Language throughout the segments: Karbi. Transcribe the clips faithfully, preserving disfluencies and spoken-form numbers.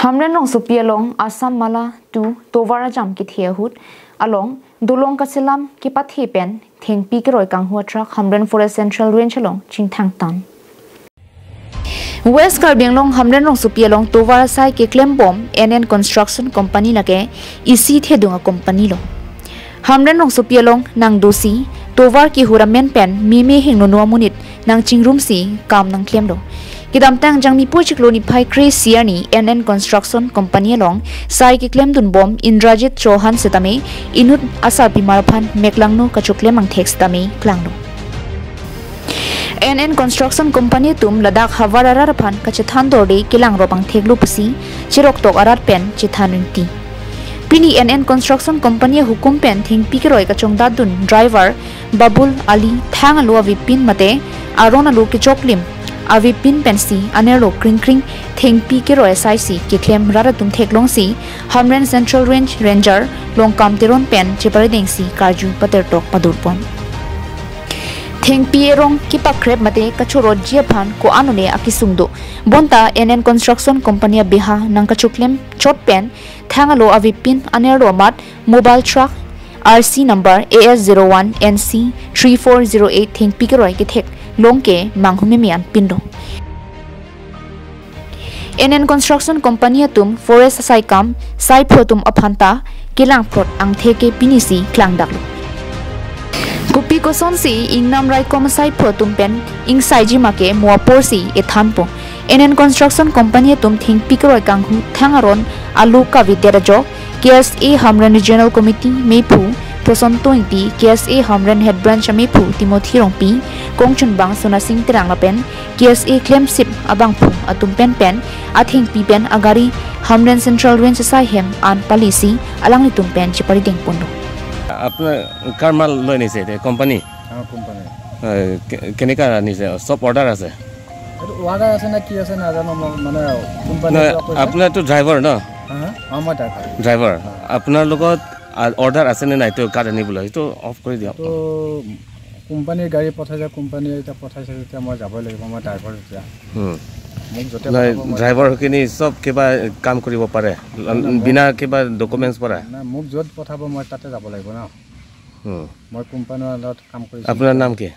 Hamren rongsopi along Assam Mala two tovar ajam kethe ahut along dolong kachelam kepathe pen thengpi keroi kanghu a-truck Hamren Forest Central Range along chingthang tan. West Karbi Anglong Hamren rongsopi along tovar asai keklem bom N N Construction Company lake isi thedung a-company lo. Hamren rongsopi along nangdosi tovar kehur amen pen meme hingnono amonit nangchingrumsi kam nangklemlo. Kedamtang Jangmi po chiklo niphai kre-isi arni N N Construction Company along sai keklemdun bom Indrajit Chauhan setame inut asarpimar aphan meklangno kachoklem angthek setame klanglo. N N Construction Company atum ladak havar arat aphan kachethan dorde kelangrop angtheklo pusi cheroktok arat pen chethan ringti. Pini N N Construction Company ahukum pen thengpi keroi kachongdatdun driver Babul Ali thang alo avepin mate aron alo kechoklim avepin pensi anerlo kringkring thengpi keroi asaisi keklem rat atum theklongsi Hamren Central Range Ranger Longkam Teron pen cheparidengsi karju patertok padurpon. Thengpi erong kepakrep mate kachorotji aphan ko-an one akesung do. Bonta N N Construction Company abeha nangkachoklem chot pen thang alo avepin anerlo amat mobile truck R C number A S zero one N C three four zero eight thengpi keroi ketheklong ke manghumeme anpin do. N N Construction Company atum forest asai kam saiphu atum aphanta kelangphrot angthek ke pinisi klangdaklo. Kopi kosonsi ingnam raikom saiphu atum pen ingsaiji ma ke mo aporsi ethanpo. N N Construction Company atum thengpi keroi kanghu thang aron alo kavedet ajok K S A Hamren Regional Committee mephu Prosonto Ingti, K S A Hamren Head Branch amephu Timothy Rongpi, kongchunbang Sonasing Terang lapen K S A klemsip abangphu atum pen pen athengpi pen agari Hamren Central Range asai hem an palisi alanglitum pen cheparidengponlo. আপোনাৰ কাৰ মাল লৈ নিছে এতিয়া কোম্পানী? আমাৰ company A, কে- কেনেকা আনিছে? চব অৰ্ডাৰ আছে? এইটো অৰ্ডাৰ আছে নে কি আছে নাজানো, মই মানে কোম্পানী নহয়, আপোনাৰতো ড্ৰাইভাৰ ন? হা হা? অ মই ড্ৰাইভাৰ। ড্ৰাইভাৰ। আপোনাৰ লগত অৰ্ডাৰ আছে নে নাই তেওঁ কাঠ আনিবলৈ? সেইটো অফ কৰি দিয়ক। তো কোম্পানীৰ গাড়ী পঠাইছে, কোম্পানীয়ে এতিয়া পঠাইছে যেতিয়া মই যাবই লাগিব, মই ড্ৰাইভাৰ যেতিয়া। হুম। মোক য'তে নহয়, পঠাব মই ড্ৰাইভাৰখিনি চব কিবা কাম কৰিব পাৰে? বিনা কিবা ডকুমেণ্টছ পৰা? নাই, মোক য'ত পঠাব মই তাতে যাব লাগিব ন। হুম। মই কোম্পানীৰ আণ্ডাৰত কাম কৰিছোঁ। আপোনাৰ নাম কি?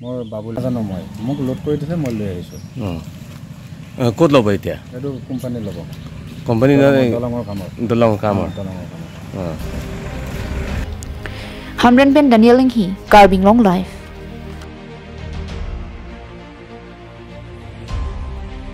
মোৰ বাবুল নাজানো মই, মোক লোড কৰি দিছে, মই লৈ আহিছোঁ। হুম। অ, ক'ত ল'ব এতিয়া? এইটো কোম্পানী ল'ব। কোম্পানী দলঙৰ নহয়, দলঙৰ কামত। দলং কামৰ। দলঙৰ কামত। অ। Hamren pen Daniel Inghi, Karbi Anglong Live.